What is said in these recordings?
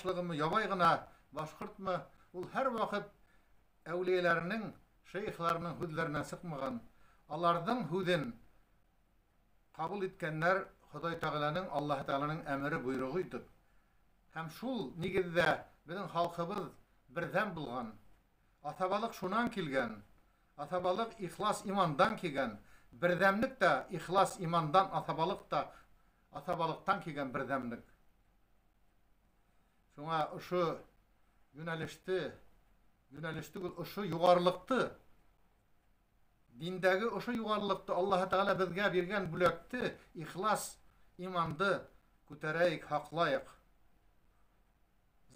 башлығымы, ябай ғына башҡортмо, ул һәр ваҡыт әүлиәләренең, шейхларының һүҙҙәренән сыҡмаған. Аларҙың һүҙен ҡабул иткәндәр Хоҙай Тәғәләнең, Аллаһ Тәғәләнең әмере, бойороғо итеп. Һәм шул нигеҙҙә беҙҙең халҡыбыҙ берҙәм булған. Аҫабалыҡ шунан килгән. Аҫабалыҡ ихлас имандан килгән. Берҙәмлек тә ихлас имандан, аҫабалыҡ та аҫабалыҡтан килгән берҙәмлек. Шуңа ошо йүнәлеште, йүнәлеш түгел, ошо юғарылыҡты, диндәге ошо юғарылыҡты, Аллаһ Тәғәлә беҙгә биргән бүләкте, ихлас иманды күтәрәйек, һаҡлайыҡ.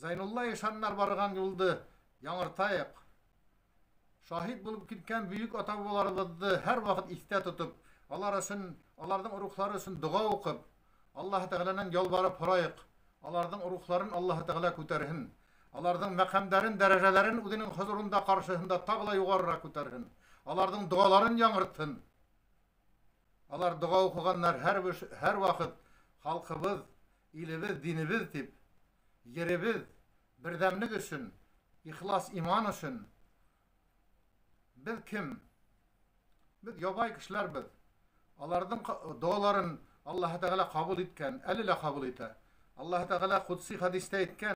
Зәйнулла ишаннар барған юлды яңыртайыҡ. Шаһит булып киткән бөйөк ата-бабаларыбыҙҙы һәр ваҡыт иҫтә тотоп, алар өсөн, аларҙың рухлары өсөн доға уҡып, Аллаһ Тәғәләнән ялбарып һорайыҡ. Аларҙың рухларын Аллаһ Тәғәлә күтәрһен. Аларҙың мәҡәмдәрен, дәрәжәләрен үҙенең хозурында, ҡаршыһында тағы ла юғарыраҡ күтәрһен. Аларҙың доғаларын яңыртһын. Алар доға уҡығандар һәр ваҡыт халҡыбыҙ, илебеҙ, динебеҙ тип, еребеҙ, берҙәмлек өсөн, ихлас иман өсөн. Беҙ кем? Беҙ ябай кешеләрбеҙ. Аларҙың доғаларын Аллаһ Тәғәлә ҡабул иткән, әле лә ҡабул итә. Аллаһ Тәғәлә ҡөдси хәдистә әйткән: